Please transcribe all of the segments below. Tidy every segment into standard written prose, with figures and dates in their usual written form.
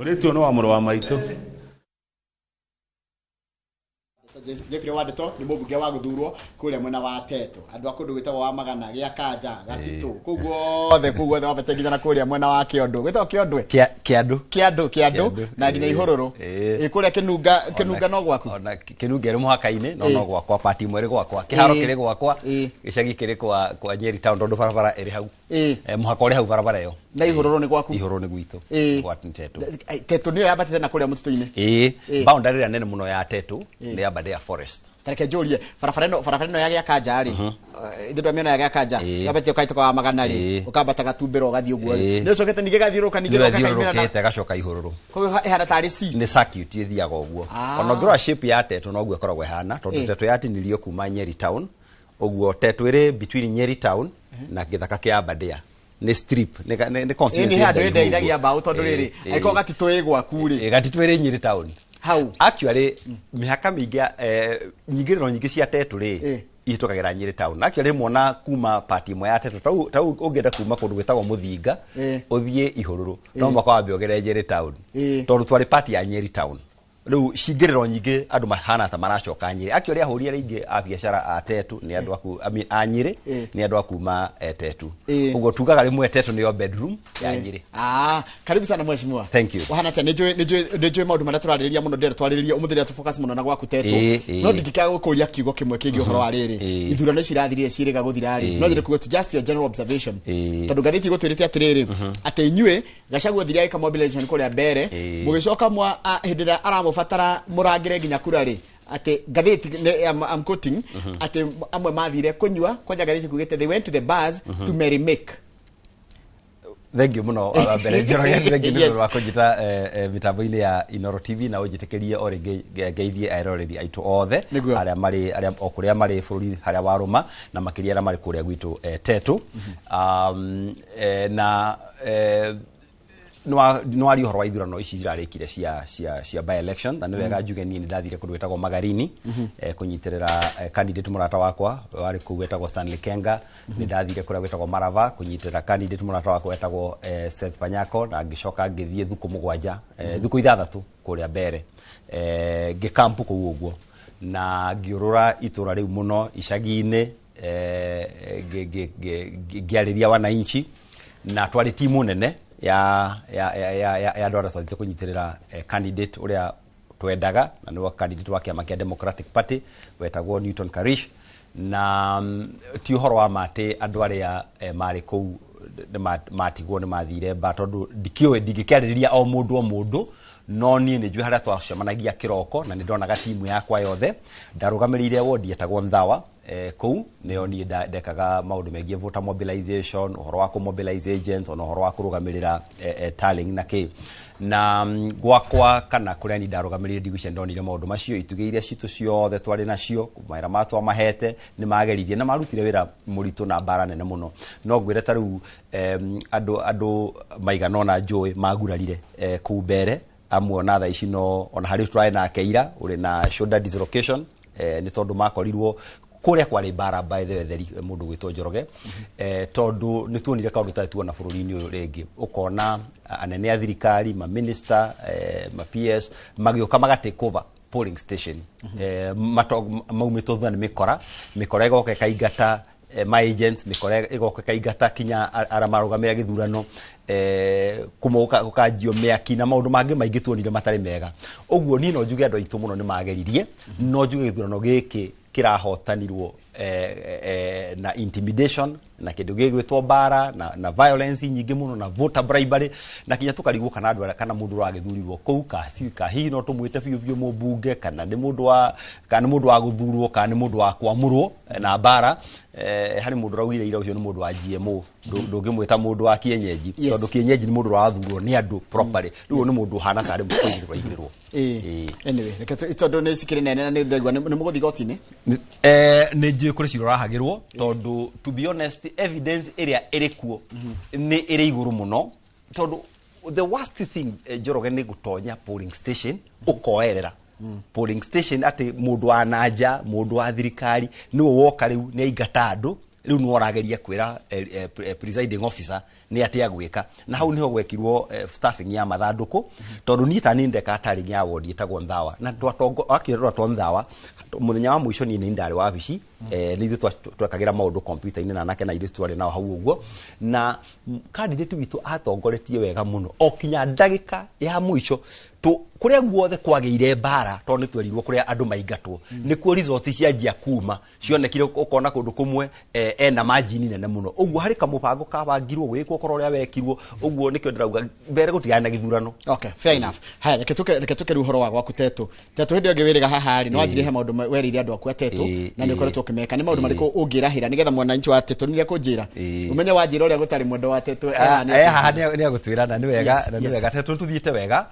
Mũirĩtu ũyũ nĩ wa mũrũ wa maitũ. Jeffrey Wandeto nĩ mũmbunge wa gũthurwo kũrĩa mwena wa Teto, andũ a kũndũ gwĩtagwo wa Magana, gĩa Kanja, Gatitũ, kũu guothe, kũu guothe wambate nginya na kũrĩa mwena wa Kĩondo, gwĩtagwo Kĩondwe. Kĩandũ. Kĩandũ, Kĩandũ. Kĩandũ, na nginya Ihũrũrũ. Ĩ kũrĩa Kĩnunga, Kĩnunga no gwaku? Ona Kĩnunga ĩrĩ mũhaka-inĩ, no no gwakwa, pati imwe ĩrĩ gwakwa, kĩharo kĩrĩ gwakwa, gĩcagi kĩrĩ kwa Nyeri town, tondũ barabara ĩrĩ hau. Mũhaka ũrĩ hau barabara ĩyo. Na Ihũrũrũ nĩ gwaku? Ihũrũrũ nĩ gwitũ. Gwa Tetu. Tetu nĩyo yambatĩte na kũrĩa mũtitũ-inĩ? Ĩĩ. Boundary ĩrĩa nene mũno ya Tetu nĩ Aberdare Forest. Tareke njũrie, barabara ĩno, barabara ĩno ya Gĩakanja rĩ, ithuĩ twamĩona ya Gĩakanja, yambatĩte ũkahĩtũka wa Magana rĩ, ũkambata Gatumbĩra ũgathiĩ ũguo rĩ, nĩ ũcokete ningĩ ĩgathiũrũrũka ningĩ Nĩyo ĩgoka ĩkaimĩra na ĩthiũrũrũkĩte ĩgacoka Ihũrũrũ. Koguo ĩhana tarĩ C. Nĩ circuit ĩthiaga ũguo. Ona ũngĩrora shape ya Tetu noguo ĩkoragwo ĩhana, tondũ Tetu yatinirio kuma Nyeri town, ũguo Tetu ĩrĩ between Nyeri town na gĩthaka kĩa Aberdare. Nĩ strip, nĩ constituency. Ĩĩ, nĩ handũ ndaihu ĩndeithagia ũguo. mbaũ tondũ rĩrĩ, angĩkorwo Gatitũ ĩ gwaku rĩ. Gatitũ ĩrĩ Nyeri town. Hau. Actually, mĩhaka mĩingĩ ya, nyingĩrĩro nyingĩ cia Tetu rĩ, ihĩtũkagĩra Nyeri town. Actually, rĩmwe ona kuma part ĩmwe ya Tetu, tau ũngĩenda kuma kũndũ gwĩtagwo Mũthinga, ũthiĩ Ihũrũrũ, no mũhaka wambe ũgere Nyeri town. Tondũ twarĩ part ya Nyeri town. Rĩu cingĩrĩro nyingĩ andũ mahana ta maracoka Nyĩrĩ. Actually ahũri arĩa aingĩ a biacara a Tetu nĩ andũ aku, I mean, a Nyĩrĩ, nĩ andũ a kuma Tetu. Ũguo tugaga rĩmwe Tetu nĩyo bedroom ya Nyĩrĩ. Karibu sana mheshimiwa. Thank you. Wahana atĩa? Nĩ njũĩ maũndũ marĩa tũrarĩrĩria mũno ndĩrenda twarĩrĩrie ũmũthĩ rĩrĩa tũ focus mũno na gwaku Tetu. No ndingĩkĩaga gũkũria kiugo kĩmwe kĩgiĩ ũhoro wa rĩrĩ. Ithurano ici irathirire ciĩrĩga gũthira rĩ. No nyende kuga tu just your general observation. Tondũ ngathĩti ĩgũtwĩrĩte atĩrĩrĩ, atĩ inyuĩ Gachagua athire agĩka mobilization kũrĩa mbere, mũgĩcoka hĩndĩ ĩrĩa aramũbatara mũrangĩre nginya kura rĩ, atĩ ngathĩti nĩ, I'm quoting, atĩ amwe mathire kũnyua, kwanja ngathĩti kugĩte they went to the bars to merry make. Thank you mũno, wa mbere Njoroge, thank you nĩ ũndũ wa kũnjĩta mĩtambo-inĩ ya Inooro TV, na ũnjĩtĩkĩrie o rĩngĩ ngeithie eroreri aitũ othe arĩa marĩ, arĩa o kũrĩa marĩ bũrũri harĩa warũma, na makĩria arĩa marĩ kũrĩa gwitũ Tetu. Na nĩ waria ũhoro wa ithurano ici irarĩkire cia by election, na nĩ wega njuge niĩ nĩ ndathire kũndũ gwĩtagwo Magarini, kũnyitĩrĩra candidate mũrata wakwa warĩ kũu wetagwo Stanley Kenga. Nĩ ndathire kũrĩa gwĩtagwo Marava kũnyitĩrĩra candidate mũrata wakwa wetagwo Seth Panyako, na ngĩcoka ngĩthiĩ thukũ mũgwanja, thukũ ithathatũ kũrĩa mbere, ngĩkampu kũu ũguo, na ngĩũrũra itũra rĩu mũno icagi-inĩ, ngĩarĩria wananchi, na twarĩ timu nene ya andũ arĩa twathiĩte kũnyitĩrĩra candidate ũrĩa twendaga, na nĩwe candidate wa kĩama kĩa Democratic Party wetagwo Newton Karish. Na ti ũhoro wa ma atĩ andũ arĩa marĩ kũu nĩ matigwo nĩ mathire mba, tondũ ndikĩũĩ, ndingĩkĩarĩrĩria o mũndũ o mũndũ, no niĩ nĩ njũĩ harĩa twacemanagia kĩroko, na nĩ ndonaga timu yakwa yothe. Ndarũgamĩrĩire wodi yetagwo Nthawa, kũu nĩyo niĩ ndekaga maũndũ megiĩ voter mobilization, ũhoro wa kũ-mobilize agents, ona ũhoro wa kũrũgamĩrĩra tallying na kĩ. Na gwakwa kana kũrĩa niĩ ndarũgamĩrĩire, ndigwĩciria ndonire maũndũ macio. Itugĩ iria citũ ciothe twarĩ nacio, mawĩra ma twamahete nĩ mageririe na marutire wĩra mũritũ na mbara nene mũno. No ngwĩre ta rĩu, andũ maigana ũna njũĩ magurarire kũu mbere, amwe ona thaa ici no ona harĩ tũrarĩ nake ira ũrĩ na shoulder dislocation, nĩ tondũ makorirwo kũrĩa kwarĩ mbara by the way, theri mũndũ gwĩtwo Njoroge, tondũ nĩ tuonire kaũndũ tarĩ tuona bũrũri-inĩ ũyũ rĩngĩ, ũkona anene a thirikari, ma minister, ma PS magĩũka maga take over polling station, maumĩtwo thutha nĩ mĩkora, mĩkora ĩgoka ĩkaingata ma agents, mĩkora ĩgoka ĩkaingata kinya arĩa marũgamĩrĩra gĩthurano, kũmwe gũkanjio mĩaki na maũndũ mangĩ maingĩ tuonire matarĩ mega. Ũguo niĩ no njuge andũ aitũ mũno nĩ mageririe, no njuge gĩthurano gĩkĩ kĩrahotanirwo na intimidation na kĩndũ gĩgwĩtwo mbara na violence nyingĩ mũno na voter bribery, na kinya tũkarigwo kana andũ arĩa, kana mũndũ ũragĩthurirwo kũu ka hihi no tũmwĩte biũ biũ mũmbunge, kana nĩ mũndũ wa, kana nĩ mũndũ wa gũthurwo, kana nĩ mũndũ wa kwamũrwo na mbara. Harĩ mũndũ ũraugire ira ũcio nĩ mũndũ wa GMO, ndũngĩmwĩta mũndũ wa kienyeji, tondũ kienyeji nĩ mũndũ ũrathurwo nĩ andũ properly, rĩu ũyũ nĩ mũndũ ũhana tarĩ mũkũigĩrĩrwo aigĩrĩrwo. Anyway, reke tondũ nĩ cikĩrĩ nene na nĩ ndaigua nĩ mũgũthiĩ igoti-inĩ? Nĩ njũĩ kũrĩ cira ũrahagĩrwo, tondũ to be honest evidence ĩrĩa ĩrĩ kuo nĩ ĩrĩ igũrũ mũno, tondũ the worst thing, Njoroge, nĩ gũtonya polling station ũkoerera polling station atĩ mũndũ wa nanja, mũndũ wa thirikari nĩwe woka rĩu nĩ aingata andũ. Rĩu nĩwe ũrageria kwĩra presiding officer nĩ atĩa gwĩka. Na hau nĩho gwekirwo staffing ya mathandũkũ, tondũ niĩ ta niĩ ndeka tarĩ ya ward ĩtagwo Nthawa, na twakĩrora two Nthawa mũthenya wa mũico, niĩ nĩ ndarĩ wabici, nĩ ithuĩ twekagĩra maũndũ kompiuta-inĩ na anake na airĩtu twarĩ nao hau ũguo. Na candidate witũ atongoretie wega mũno o kinya ndagĩka ya mũico. Kũrĩa guothe kwagĩire mbara, tondũ nĩ twerirwo kũrĩa andũ maingatwo nĩkuo result cianjia kuma cionekire, ũkona kũndũ kũmwe ena margin nene mũno. Ũguo harĩ kamũbango kabangirwo gwĩkwo korwo ũrĩa wekirwo ũguo. Nĩkĩo ndĩrauga mbere gũtigana na gĩthurano. Okay, fair enough. Haya, reke tuke rĩu ũhoro wa gwaku Tetu. Tetu, hĩndĩ ĩyo ĩngĩ wĩrĩga haha rĩ, nĩ wanjirie he maũndũ werĩire andũ aku a Tetu na nĩ ũkoretwo ũkĩmeka. Nĩ maũndũ marĩkũ ũngĩrahĩra nĩgetha mwananchi wa Tetu nĩ ekũnjĩra, ũmenye wanjĩra ũrĩa gũtarĩ mwendo wa Tetu haha nĩ Haha nĩ agũtwĩra, na nĩ wega, na nĩ wega Tetu tũthiĩte wega.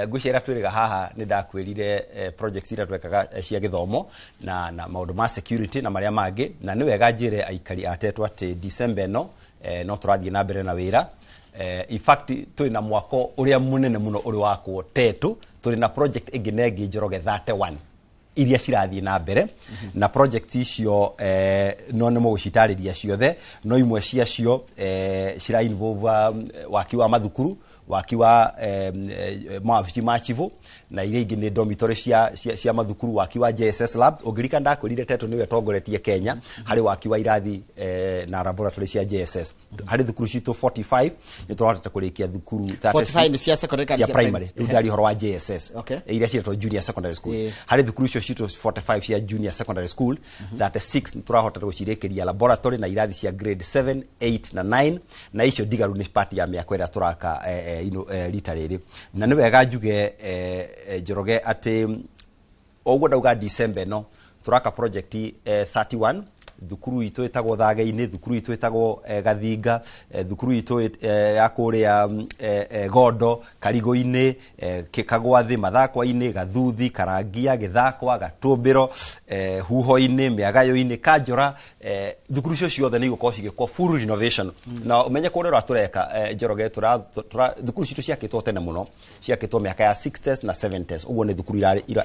Ngwĩciria twĩrĩga haha nĩ ndakwĩrire projects iria twekaga cia gĩthomo na maũndũ ma security na marĩa mangĩ. Na nĩ wega njĩre aikari a Tetu atĩ December ĩno no tũrathiĩ na mbere na wĩra. In fact, tũrĩ na mwako ũrĩa mũnene mũno ũrĩ wakwo Tetu. Tũrĩ na project ĩngĩ na ĩngĩ, Njoroge, 31 iria cirathiĩ na mbere. Na project icio no nĩ mũgũcitarĩria ciothe, no imwe ciacio cira involve waki wa mathukuru, waki wa mawabici ma civil, na iria ingĩ nĩ dormitory cia mathukuru, waki wa JSS lab. Ũngĩrika ndakwĩrire Tetu nĩwe tongoretie Kenya harĩ waki wa irathi na laboratory cia JSS harĩ thukuru citũ 45. Nĩ tũrahotete kũrĩkia thukuru 45 nĩ cia secondary kana cia cia primary? Rĩu ndari ũhoro wa JSS iria ciĩtwo junior secondary school. Harĩ thukuru icio citũ 45 cia junior secondary school, 36 nĩ tũrahota gũcirĩkĩria laboratory na irathi cia grade 7, 8 na 9, na icio ndigaru nĩ part ya mĩako ĩrĩa tũraka rita rĩrĩ. Na nĩ wega njuge, Njoroge, atĩ o ũguo ndauga December ĩno tũraka project 31. Thukuru itũ ĩtagwo Thage-inĩ, thukuru itũ ĩtagwo Gathinga, thukuru itũ ya kũrĩa Gondo, Karigũ-inĩ, Kagwathĩ, Mathakwa-inĩ, Gathuthi, Karangia, Gĩthakwa, Gatũmbĩro, Huho-inĩ, Mĩagayo-inĩ, Kanjora. Thukuru icio ciothe nĩ igũkorwo cigĩkwo full renovation. Na ũmenye kũrĩa ũrĩa tũreka, Njoroge, thukuru citũ ciakĩtwo tene mũno, ciakĩtwo mĩaka ya 60s na 70s. Ũguo nĩ thukuru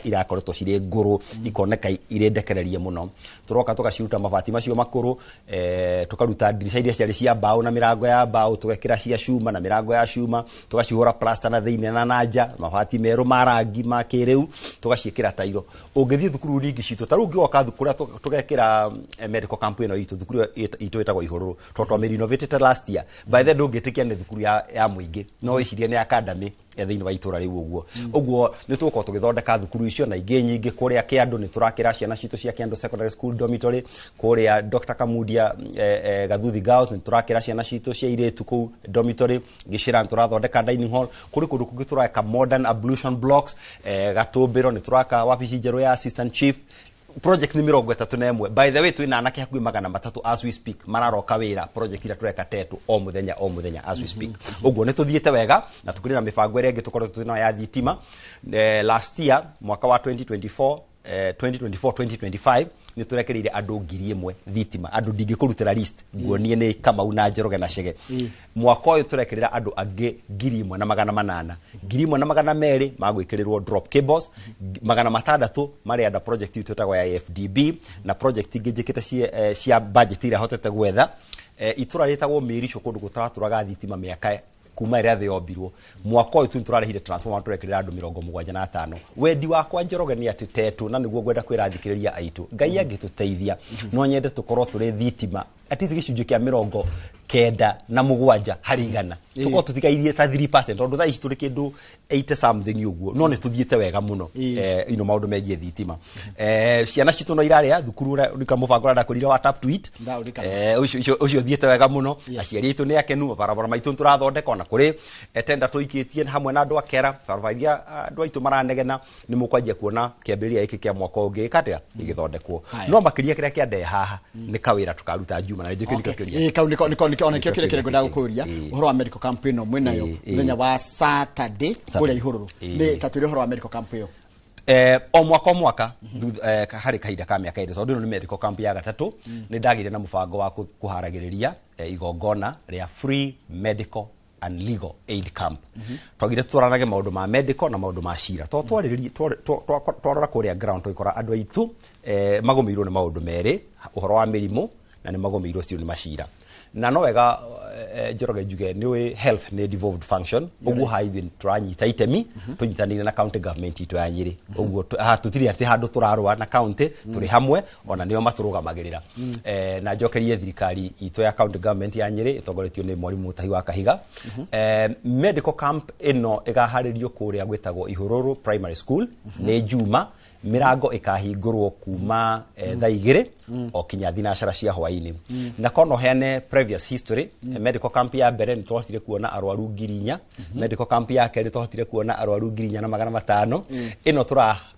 irakoretwo cirĩ ngũrũ, ikoneka irĩ ndekererie mũno. Tũroka tũgaciruta mabati macio makũrũ, tũkaruta ndirica iria ciarĩ cia mbaũ na mĩrango ya mbaũ, tũgekĩra cia cuma na mĩrango ya cuma, tũgacihũra plaster na thĩinĩ na nanja, mabati merũ ma rangi ma kĩrĩu, tũgaciĩkĩra tairo. Ũngĩthiĩ thukuru nyingĩ citũ, ta rĩu ũngĩgoka kũrĩa tũgekĩra medical camp ĩno itũ, thukuru ĩyo itũ ĩtagwo Ihũrũrũ, tondũ twamĩrenovatĩte last year. By the ndũngĩtĩkia nĩ thukuru ya mũingĩ, no wĩcirie nĩ academy ya thĩinĩ wa itũra rĩu. Ũguo ũguo nĩ tũgũkorwo tũgĩthondeka thukuru icio na ingĩ nyingĩ. Kũrĩa Kĩandũ nĩ tũrakĩra ciana citũ cia Kĩandũ Secondary School dormitory. Kũrĩa Dr Kamundia, Gathuthi Girls, nĩ tũrakĩra ciana citũ cia irĩtu kũu dormitory. Gĩcĩra nĩ tũrathondeka dining hall. Kũrĩ kũndũ kũngĩ tũraka modern ablution blocks. Gatũmbĩro nĩ tũraka wabici njerũ ya assistant chief. Project nĩ 31. By the way, twĩna anake hakuhĩ 300 as we speak mararoka wĩra project iria tũreka Tetu o mũthenya o mũthenya as we speak. Ũguo nĩ tũthiĩte wega na tũkĩrĩ na mĩbango ĩrĩa ĩngĩ tũkoretwo twĩ nayo ya thitima. Last year, mwaka wa 2024, 2024 2025, nĩ tũrekereire andũ 1,000 thitima. Andũ ndingĩkũrutĩra list, nguonie nĩ Kamau na Njoroge na Chege. Mwaka ũyũ tũrekĩrĩra andũ angĩ 1,800, 1,200 magwĩkĩrĩrwo drop cables, 600 marĩ under project itũ ĩtagwo ya FDB, na project ingĩ njĩkĩte cia budget iria hotete gwetha. Itũra rĩtagwo Mĩrico, kũndũ gũtaratũraga thitima mĩaka kuma ĩrĩa thĩ yombirwo, mwaka ũyũ tu nĩtũrarĩhire transformer, tũrekĩrĩra andũ 75. Wendi wakwa, Njoroge, nĩ atĩ Tetu, na nĩguo ngwenda kwĩra athikĩrĩria aitũ, Ngai angĩtũteithia, no nyende tũkorwo tũrĩ thitima at least gĩcunjĩ kĩa 97%, tũkorwo tũtigairie ta 3%, tondũ thaa ici tũrĩ kĩndũ 80 something ũguo. No nĩ tũthiĩte wega mũno maũndũ megiĩ thitima. Ciana citũ no irarĩa thukuru ũrĩa mũbango ũrĩa ndakwĩrire wa Tap to Eat. Ndaũririkana. Ũcio ũthiĩte wega mũno. Aciari aitũ nĩ akenu. Mabarabara maitũ nĩ tũrathondeka, ona kũrĩ tenda tũikĩtie hamwe na andũ a kera barabara iria andũ aitũ maranegena. Nĩ mũkwanjia kuona kĩambĩrĩria gĩkĩ kĩa mwaka ũngĩ ĩka atĩa gĩgĩthondekwo. Haya. No makĩria kĩrĩa kĩandehe haha nĩ kawĩra tũkaruta Juma, na nĩkĩo nĩkĩo kĩũria. Ĩĩ, kau nĩko ona kĩo kĩrĩa kĩrĩa ngwendaga gũkũria, ũhoro wa medical camp ĩno mwĩnayo mũthenya wa Saturday kũrĩa Ihũrũrũ. Nĩ ta twĩre ũhoro wa medical camp ĩyo. O mwaka o mwaka, harĩ kahinda ka mĩaka 2, tondũ ĩno nĩ medical camp ya gatatũ, nĩ ndagĩire na mũbango wa kũharagĩrĩria igongona rĩa free medical and legal aid camp. Twagire tũtwaranage maũndũ ma medical na maũndũ ma cira, tondũ twarĩrĩria twarora kũrĩa ground, tũgĩkora andũ aitũ magũmĩirwo nĩ maũndũ merĩ, ũhoro wa mĩrimũ na nĩ magũmĩirwo still nĩ macira. Na no wega Njoroge njuge nĩ health nĩ devolved function, ũguo haha ithuĩ tũranyita itemi tũnyitanĩire na county government itũ ya Nyĩrĩ. Ũguo tũtirĩ atĩ handũ tũrarũa na county, tũrĩ hamwe, ona nĩo matũrũgamagĩrĩra. Na njokerie thirikari itũ ya county government ya Nyĩrĩ ĩtongoretio nĩ Mwarimũ Mutahi wa Kahiga. Medical camp ĩno ĩgaharĩrio kũrĩa gwĩtagwo Ihũrũrũ Primary School nĩ Juma, mirango ikahingũrwo kuma thaa 2 o kinya thinacara cia hwaini. Na kono heane previous history, medical camp ya mbere nĩ twahotire kuona arwaru 4,000, medical camp ya kerĩ twahotire kuona arwaru 4,500, ĩno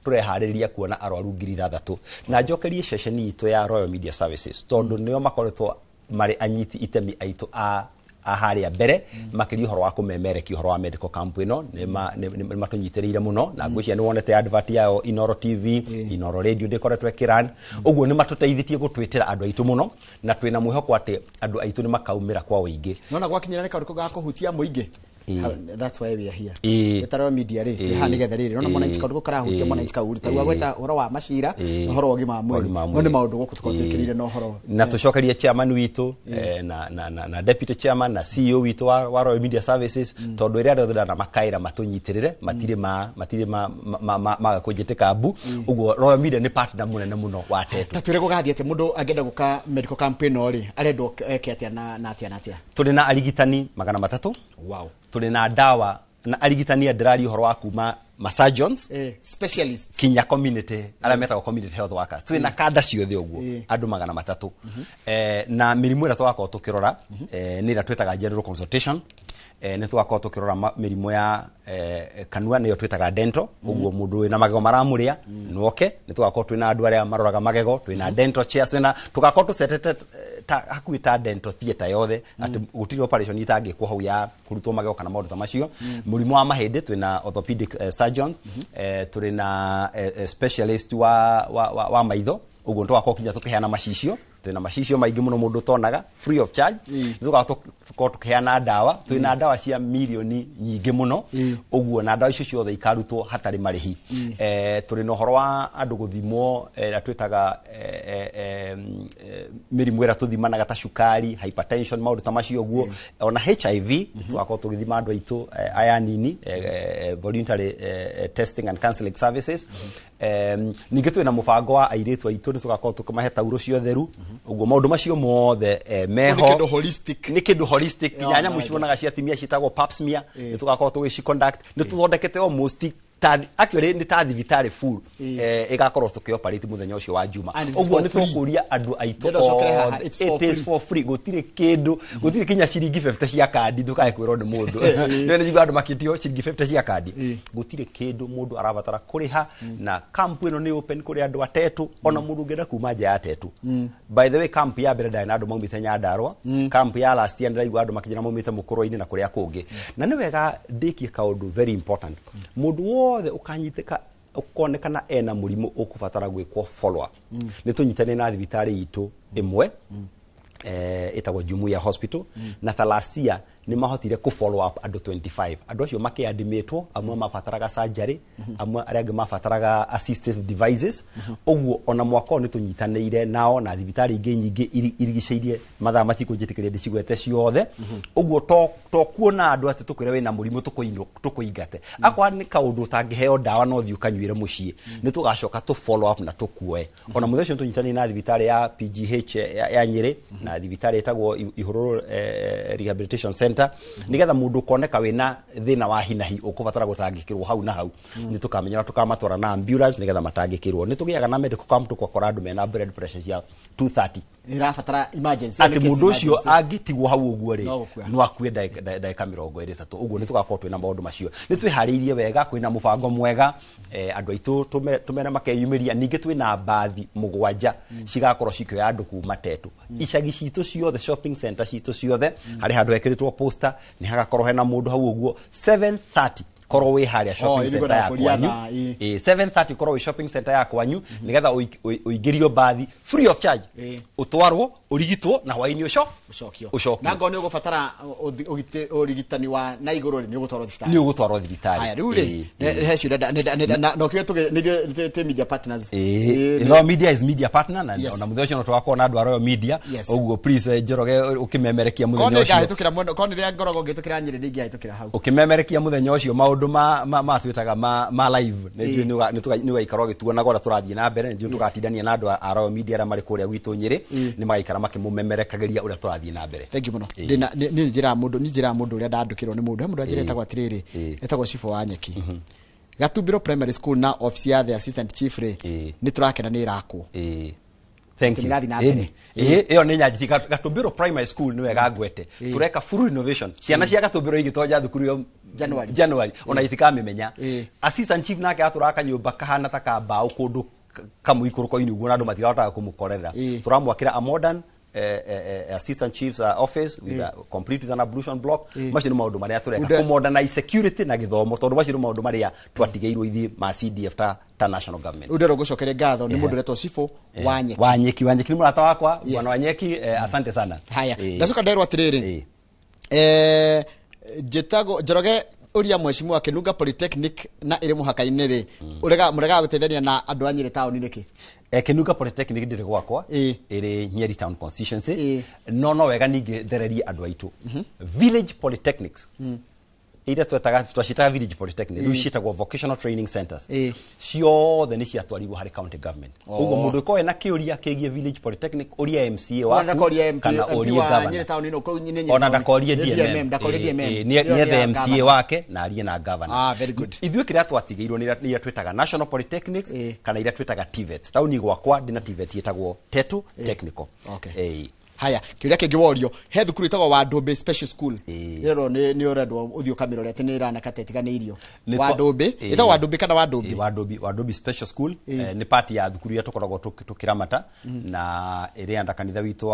tũreharĩrĩria kuona arwaru 6,000. Na njokerie ceceni itũ ya Royal Media Services tondũ nĩo makoretwo marĩ anyiti itemi aitũ a harĩa mbere makĩria ũhoro wa kũmemerekia ũhoro wa medical camp ĩno, nĩ matũnyitĩrĩire mũno, na ngwĩciria nĩ wonete advert yao Inoro TV, Inoro Radio ndĩkoretwo ĩkĩran. Ũguo nĩ matũteithĩtie gũtwĩtĩra andũ aitũ mũno, na twĩna mwĩhoko atĩ andũ aitũ nĩ makaumĩra kwa ũingĩ. Nona gwakinyĩra nĩ kaũndũ ga kũhutia mũingĩ. That's why we are here. Gĩtarwo media rĩ, twĩ haha nĩgetha rĩrĩ, nona mwananchi kaũndũ karahutia mwananchi kau ta gweta ũhoro wa macira, ũhoro wa ũgima wa mwĩrĩ. No nĩ maũndũ gũkũ tũkorwo twĩkĩrĩire na ũhoro. Na tũcokerie chairman witũ na deputy chairman na CEO witũ wa Royal Media Services, tondũ ĩrĩa andũ othe makaĩra matũnyitĩrĩre, matirĩ maga kũnjĩtĩka mbu. Ũguo Royal Media nĩ partner mũnene mũno wa Tetu. Ta twĩre gũgathiĩ atĩa mũndũ angĩenda gũka medical camp ĩno rĩ, arendwo eke atĩa na atĩa na atĩa? Tũrĩ na arigitani 300. Wow. Tũrĩ na ndawa na arigitani ndĩraria ũhoro wa kuma surgeons, specialists kinya community arĩa metagwo community health workers. Twĩ na kanda ciothe ũguo andũ 300. Na mĩrimũ ĩrĩa tũgakorwo tũkĩrora nĩ ĩrĩa twĩtaga general consultation, nĩ tũgakorwo tũkĩrora mĩrimũ ya kanua nĩyo twĩtaga dental, ũguo mũndũ wĩna magego maramũrĩa nĩoke. Nĩ tũgakorwo twĩna andũ arĩa maroraga magego, twĩna dental chairs, twĩna tũgakorwo tũcetete hakuhĩ ta dental theatre yothe, atĩ gũtirĩ operation itangĩkwo hau ya kũrutwo magego kana maũndũ ta macio. Mũrimũ wa mahĩndĩ twĩna orthopedic surgeon, tũrĩ na specialist wa maitho, ũguo tũgakorwo kinya tũkĩheana macicio. Twĩna macicio maingĩ mũno mũndũ ũtonaga free of charge. Nĩ tũgakorwo tũkĩheana ndawa, twĩna ndawa cia mirioni nyingĩ mũno, ũguo na ndawa icio ciothe ikarutwo hatarĩ marĩhi. Tũrĩ na ũhoro wa andũ gũthimwo ĩrĩa twĩtaga mĩrimũ ĩrĩa tũthimanaga ta cukari, hypertension, maũndũ ta macio ũguo, ona HIV tũgakorwo tũgĩthima andũ aitũ aya anini, voluntary testing and counseling services. Ningĩ twĩna mũbango wa airĩtu aitũ, nĩ tũgakorwo tũkĩmahe taurũ cia ũtheru, ũguo maũndũ macio mothe meho. Nĩ kĩndũ holistic. Nĩ kĩndũ holistic. Kinya nyamũ cionaga cia atumia ciĩtagwo pap smear, nĩ tũgakorwo tũgĩci conduct. Nĩ tũthondekete almost actually nĩ ta thibitarĩ full ĩgakorwo tũkĩoperate mũthenya ũcio wa Juma. Ũguo nĩ tũkũria andũ aitũ othe, it is for free, gũtirĩ kĩndũ, gũtirĩ kinya ciringi 50 cia kandi, ndũkae kwĩrwo nĩ mũndũ. Nĩ njigua andũ makĩtio ciringi 50 cia kandi, gũtirĩ kĩndũ mũndũ arabatara kũrĩha. Na camp ĩno nĩ open kũrĩ andũ a Tetu, ona mũndũ ũngĩenda kuma nja ya Tetu. By the way, camp ya mbere ndarĩ na andũ maumĩte Nyandarua, camp ya last year ndĩraigua andũ makĩnjĩra maumĩte Mũkũrwe-inĩ na kũrĩa kũngĩ. Na nĩ wega ndĩkie kaũndũ very important, mũndũ wothe ũkanyitĩka ũkonekana ena mũrimũ ũkũbatara gwĩkwo follow up, nĩ tũnyitanĩre na thibitarĩ itũ ĩmwe ĩtagwo Jumuiya Hospital, na ta last year nĩ mahotire kũ follow up andũ 25. Andũ acio makĩadmitwo, amwe mabataraga surgery, amwe arĩa angĩ mabataraga assistive devices. Ũguo ona mwaka ũyũ nĩ tũnyitanĩire nao na thibitarĩ ingĩ nyingĩ irigicĩirie, mathaa matikũnjĩtĩkĩria ndĩcigwete ciothe. Ũguo to kuona andũ atĩ tũkwĩre wĩna mũrimũ tũkũingate, akorwo nĩ kaũndũ ũtangĩheo ndawa no thiĩ ũkanyuĩre mũciĩ, nĩ tũgacoka tũ follow up na tũkuoe. Ona mũthenya ũcio nĩ tũnyitanĩire na thibitarĩ ya PGH ya Nyĩrĩ na thibitarĩ ĩtagwo Ihũrũrũ Rehabilitation Center, nĩgetha mũndũ ũkoneka wĩna thĩna wa hinahi ũkũbatara gũtangĩkĩrwo hau na hau, nĩ tũkamenya ũrĩa tũkamatwara na ambulance nĩgetha matangĩkĩrwo. Nĩ tũgĩaga na medical camp tũgakora andũ mena blood pressure cia 230, irabatara emergency, atĩ mũndũ ũcio angĩtigwo hau ũguo rĩ, no akue ndagĩka 23. Ũguo nĩ tũgakorwo twĩna maũndũ macio, nĩ twĩharĩirie wega, kwĩna mũbango mwega, andũ aitũ tũmere makeyumĩria. Ningĩ twĩna mbathi 7 cigakorwo cikĩoya andũ kuma Tetu, icagi citũ ciothe, shopping center citũ ciothe, harĩ handũ hekĩrĩtwo poster, nĩ hagakorwo hena mũndũ hau ũguo 7:30 korwo wĩ harĩa shopping center ya kwanyu, 7:30 korwo wĩ shopping center ya kwanyu, nĩgetha ũingĩrio mbathi free of charge, ũtwarwo Ũrigitwo na hwaĩ-inĩ ũco Ũcokio. Ũcokio. Na ngorwo nĩ ũgũbatara ũrigitani wa na igũrũ rĩ, nĩ ũgũtwarwo thibitarĩ. Nĩ ũgũtwarwo thibitarĩ. Haya, rĩu rĩ, he ciũria na nokĩo tũgĩ nĩ media partners. No media is media partner na Yes. ona mũthenya ũcio no tũgakorwo na andũ a Royal Media. Yes. Ũguo please, Njoroge, ũkĩmemerekia Korwo mũthenya nĩ ũcio. ngahĩtũkĩra mwena, korwo nĩ rĩrĩa ngoragwo ngĩhĩtũkĩra Nyĩrĩ nĩ ingĩahĩtũkĩra hau. Ũkĩmemerekia mũthenya ũcio maũndũ ma twĩtaga ma live, nĩ njũĩ nĩ ũgaikara ũgĩtuonaga ũrĩa tũrathiĩ na mbere. Nĩ njũĩ tũgatindania na andũ a Royal Media arĩa marĩ kũrĩa gwitũ Nyĩrĩ, nĩ magaikara makĩmũmemerekagĩria ũrĩa tũrathiĩ na mbere. Thank you mũno. Ndĩna nĩ njĩraga mũndũ, nĩ njĩraga mũndũ ũrĩa ndandũkĩrwo nĩ mũndũ, he mũndũ anjĩra etagwo atĩrĩrĩ, etagwo Cibũ wa Nyeki, Gatumbĩro Primary School na office ya the assistant chief rĩ, nĩ tũrakena nĩ ĩrakwo. Thank you. Nĩrathiĩ na mbere. Ĩĩ, ĩyo nĩ nyanjiti. Gatumbĩro Primary School nĩ wega ngwete. Tũreka full renovation. Ciana cia Gatumbĩro igĩtonya thukuru ĩyo January. January ona itikamĩmenya. Assistant chief nake atũraga kanyũmba kahana ta ka mbaũ kũndũ kamũikũrũko-inĩ ũguo, na andũ matirahotaga kũmũkorera. Tũramwakĩra a modern assistant chief's office with a, complete with an ablution block. Macio nĩ maũndũ marĩa tũreka, kũ modernize security na gĩthomo, tondũ macio nĩ maũndũ marĩa twatigĩirwo ithuĩ ma CDF ta national government. Rĩu ndĩrenda gũcokeria ngatho nĩ mũndũ ũretwo Cibũ wa Nyeki. Wanyeki, Wanyeki nĩ mũrata wakwa. Yes. Bwana Wanyeki, asante sana. Haya, ndacoka nderwo atĩrĩrĩ, njĩtagwo Njoroge ũria mheshimiwa, Kinunga Polytechnic na ĩrĩ mũhaka-inĩ rĩ, ũrega mũregaga gũteithania na andũ a Nyĩrĩ taũni nĩkĩ? Kinuga Polytechnic ndĩrĩ gwakwa, ĩrĩ Nyeri Town constituency. No wega ningĩ thererie andũ aitũ, village polytechnics iria twetaga, twaciĩtaga village polytechnic, rĩu ciĩtagwo vocational training centers, ciothe nĩ ciatwarirwo harĩ county government. Ũguo mũndũ ũkorwo ena kĩũria kĩgiĩ village polytechnic, ũria MCA Ona waku ndakoria MP, kana MP ũrie wa governor. Nyĩrĩ taũni no kũu nĩ Nyĩrĩ Ona taũni. ndakorie Nĩ DMM. ndakorie DMM. Ĩĩ, Ĩyo nĩ nĩethe ya MCA governor. wake na arie na governor. Ah, very good. Ithuĩ kĩrĩa twatigĩirwo nĩ iria twĩtaga national polytechnics kana iria twĩtaga TVET. Taũni gwakwa ndĩna TVET ĩtagwo Tetu Technical. Okay. Haya, kĩũria kĩngĩ worio, he thukuru ĩtagwo Wandũmbĩ Special School, ĩrerwo nĩ ũrendwo ũthiĩ ũkamĩrore atĩ nĩ ĩranaka ta ĩtiganĩirio. Wandũmbĩ, ĩtagwo Wandũmbĩ kana Wandũmbĩ? Wandũmbi, Wandũmbi Special School, nĩ part ya thukuru iria tũkoragwo tũkĩramata na ĩrĩ anda kanitha witũ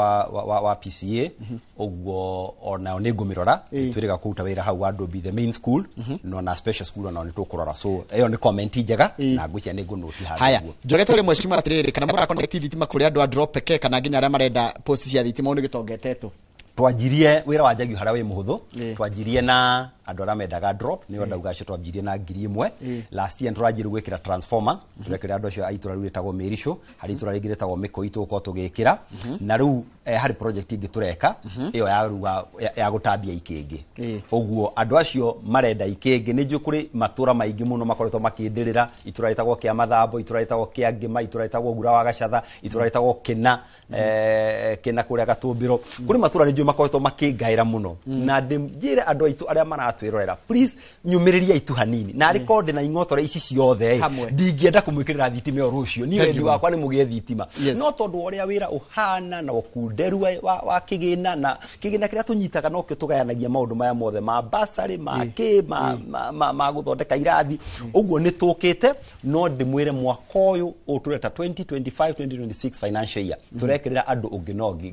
wa PCA. Ũguo onao nĩ ngũmĩrora. Twĩrĩga kũruta wĩra hau Wandũmbi, the main school, no na special school onao nĩ tũkũrora. So ĩyo nĩ comment njega na ngwĩciria nĩ ngũnũti handũ Haya, ũguo. Njoroge, tũrĩ mheshimiwa atĩrĩrĩ, kana mũra connect thitima kũrĩ andũ a drop pekee kana nginya arĩa marenda post cia thitima ũũ nĩ gĩtongetetwo? Twanjirie wĩra wanjagio harĩa wĩ mũhũthũ. Twanjirie na andũ arĩa mendaga drop, nĩo ndauga acio twanjirie na 1000. Last year nĩtũranjirie gwĩkĩra transformer, tũrekĩra andũ acio a itũra rĩu rĩtagwo Mĩricũ, harĩ itũra rĩngĩ rĩtagwo Mĩkũi tũgũkorwo tũgĩkĩra, na rĩu harĩ project ĩngĩ tũreka ĩyo ya rĩu ya gũtambia ikĩngĩ. Ũguo andũ acio marenda ikĩngĩ, nĩ njũĩ kũrĩ matũra maingĩ mũno makoretwo makĩndĩrĩra, itũra rĩtagwo kĩa Mathambo, itũra rĩtagwo kĩa Ngĩma, itũra rĩtagwo Ngura wa Gacatha, itũra rĩtagwo Kĩna, Kĩna kũrĩa Gatũmbĩro, kũrĩ matũra nĩ njũĩ makoretwo makĩngaĩra mũno. Na njĩre andũ aitũ arĩa maratwĩrorera, please nyũmĩrĩriai tu hanini, na arĩ korwo ndĩna ing'otore ici ciothe, Hamwe. ndingĩenda kũmwĩkĩrĩra thitima ĩyo rũciũ. Niĩ Thank wendi you. wakwa nĩ mũgĩe thitima, no tondũ wa ũrĩa wĩra ũhana na ũkunderu wa kĩgĩna, na kĩgĩna kĩrĩa tũnyitaga nokĩo tũgayanagia maũndũ maya mothe ma basarĩ, ma kĩ ma gũthondeka irathi, ũguo nĩ tũkĩte. No ndĩmwĩre mwaka ũyũ ũtũreta 2025 2026 financial year, tũrekĩrĩra andũ ũngĩ na ũngĩ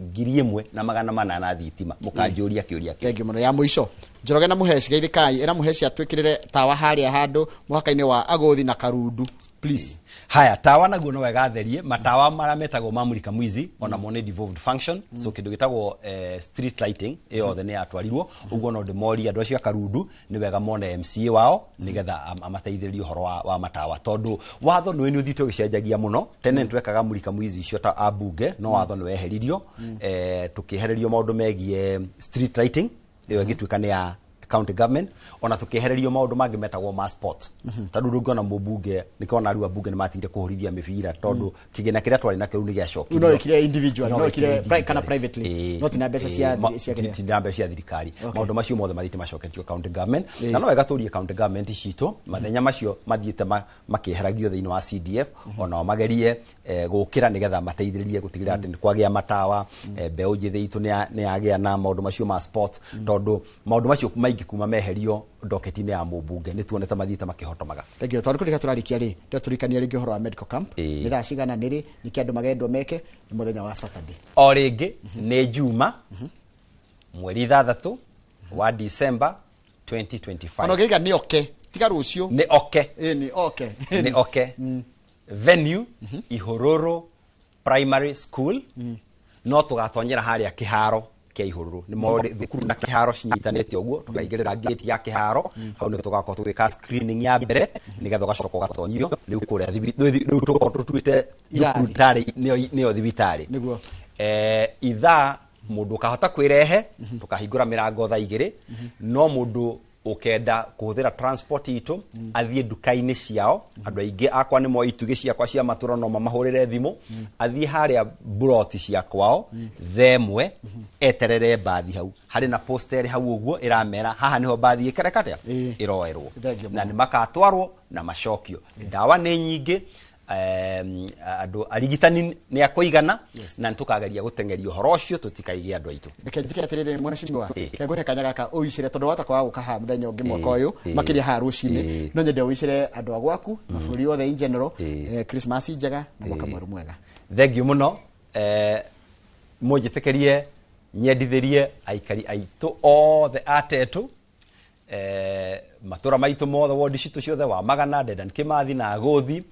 1800 thitima. Mũkanjũria kĩũria kĩu. Thank you mũno. Ya mũico, Njoroge na Mũheci, geithĩkai, ĩra Mũheci atwĩkĩrĩre tawa harĩa handũ mũhaka-inĩ wa Agũthi na Karundu, please. Haya, tawa naguo no wega therie matawa marĩa metagwo ma mulika mwizi, ona mo nĩ devolved function. So kĩndũ gĩtagwo street lighting ĩyo yothe nĩ yatwarirwo. Ũguo no ndĩmorie andũ acio a Karundu, nĩ wega mone MCA wao nĩgetha amateithĩrĩrie ũhoro wa matawa, tondũ watho nĩ ũthiĩte ũgĩcenjagia mũno. Tene nĩ twekaga mulika mwizi icio ta ambunge, no watho nĩ weheririo, tũkĩehererio maũndũ megiĩ street lighting, ĩyo ĩgĩtuĩka nĩ ya county government. Ona tukĩehererio maũndũ mangĩ metagwo ma sport, tondũ ndũngĩona mũmbunge, nĩkĩona rĩu ambunge nĩ matigire kũhũrithia mĩbira, tondũ kĩgĩna kĩrĩa twarĩ nakĩo rĩu nĩ gĩacokire. No wĩkire individual, no wĩkire kana individually. privately, no ti na mbeca cia kĩrĩa. Ti na mbeca cia thirikari. Maũndũ macio mothe mathiĩte macoketio county government. Na no wega tũrie county government citũ, mathenya macio mathiĩte makĩeheragio thĩinĩ wa CDF, onao magerie gũkĩra nĩgetha mateithĩrĩrie gũtigĩrĩra atĩ nĩ kwagĩa matawa, mbeũ njĩthĩ itũ nĩ yagĩa na maũndũ macio ma sport, tondũ maũndũ macio maingĩ kuma meherio ndoketi-inĩ ya mũmbunge nĩ tuonete mathiĩte makĩhotomaga. Thank you. Tondũ kũrĩka tũrarĩkia rĩ, ndĩratũririkania rĩngĩ ũhoro wa medical camp. Nĩ thaa cigana, nĩrĩ, nĩkĩ andũ magendwo meke, nĩ mũthenya wa Saturday? O rĩngĩ nĩ Juma mweri 6 wa December 2025. Ona ũngĩiga nĩ oke, tiga rũciũ. Nĩ oke. Ĩ, nĩ oke. Nĩ oke. Venue, Ihororo Primary School. No tũgatonyera harĩa kĩharo kĩa ihũrũrũ nĩ moĩ thukuru na kĩharo cinyitanĩte ũguo, tũkaingĩrĩra gate ya kĩharo hau nĩ tũgakorwo tũgĩka screening ya mbere nĩgetha ũgacoka ũgatonyio rĩu kũrĩa rĩu tũkorwo tũtuĩte thukuru tarĩ nĩyo thibitarĩ. Nĩguo. Ithaa mũndũ ũkahota kwĩrehe tũkahingũra mĩrango thaa 2, no mũndũ ũkenda kũhũthĩra transport itũ athiĩ nduka-inĩ ciao. Andũ aingĩ akwa nĩ moĩ itugĩ ciakwa cia matũra, no mamahũrĩre thimũ, athiĩ harĩa buroti cia kwao themwe eterere mbathi hau harĩ na poster hau ũguo ĩramera haha nĩho mbathi ĩkereka atĩa ĩroerwo, na nĩ makatwarwo na macokio. Ndawa nĩ nyingĩ, andũ arigitani nĩ akũigana, na nĩ tũkageria gũteng'eria ũhoro ũcio tũtikaige andũ aitũ. Reke njike atĩrĩrĩ mheshimiwa, ngũhe kanya gaka ũicĩre tondũ wahota kwaga gũka haha mũthenya ũngĩ mwaka ũyũ makĩria haha rũcinĩ, no nyende ũicĩre andũ a gwaku na bũrũri wothe in general Christmas njega na mwaka mwerũ mwega. Thank you mũno. Mũnjĩtĩkĩrie nyendithĩrie aikari aitũ othe a Tetu, matũra maitũ mothe, wodi citũ ciothe, wa Magana, Dedan Kimathi na Agũthi,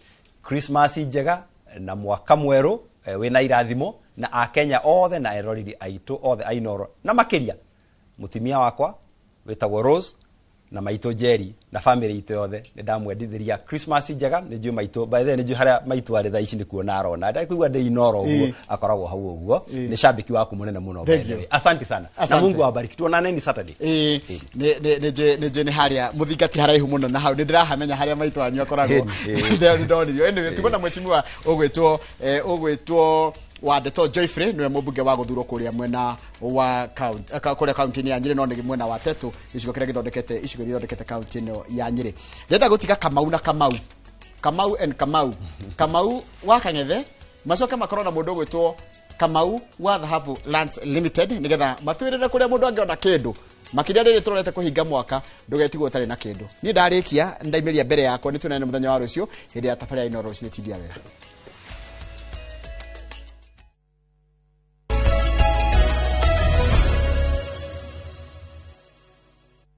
Christmas njega na mwaka mwerũ wĩna irathimo, na akenya othe na eroreri aitũ othe a Inooro, na makĩria mũtumia wakwa wĩtagwo Rose na maitũ Jerry na family itũ yothe, nĩ ndamwendithĩria Christmas njega. Nĩ njũĩ maitũ, by the way, nĩ njũĩ harĩa maitũ arĩ thaa ici nĩ kuona arona ndakuigua ndĩ Inooro ũguo, akoragwo hau ũguo, nĩ shabiki waku mũnene mũno, by the way. Asante sana na Mungu awabariki, tuonaneni Saturday. Nĩ njũĩ nĩ harĩa mũthingati haraihu mũno na hau nĩ ndĩrahamenya harĩa maitũ wanyu akoragwo, nĩ ndonirio. Anyway, tuko na mheshimiwa ũgwĩtwo wa Ndeto Joyfrey, niwe mũmbunge wa gũthurwo kũrĩa mwena wa county, kũrĩa kaunti-inĩ ya Nyĩrĩ, no nĩ mwena wa Tetu, gĩcigo kĩrĩa gĩthondekete icigo iria ithondekete kaunti ĩno ya Nyĩrĩ. Ndĩrenda gũtiga Kamau na Kamau, Kamau and Kamau, Kamau wa Kang'ethe, macoke makorwo na mũndũ ũgwĩtwo Kamau wa Dhahabu Lands Limited, nĩgetha matwĩrĩre kũrĩa mũndũ angĩona kĩndũ makĩria rĩrĩ tũrorete kũhinga mwaka, ndũgetigwo ũtarĩ na kĩndũ. Niĩ ndarĩkia ndaimĩria mbere yakwa, nĩ tuonane mũthenya wa rũciũ hĩndĩ ya tabarĩra Inooro rũcinĩ. Tindia wega.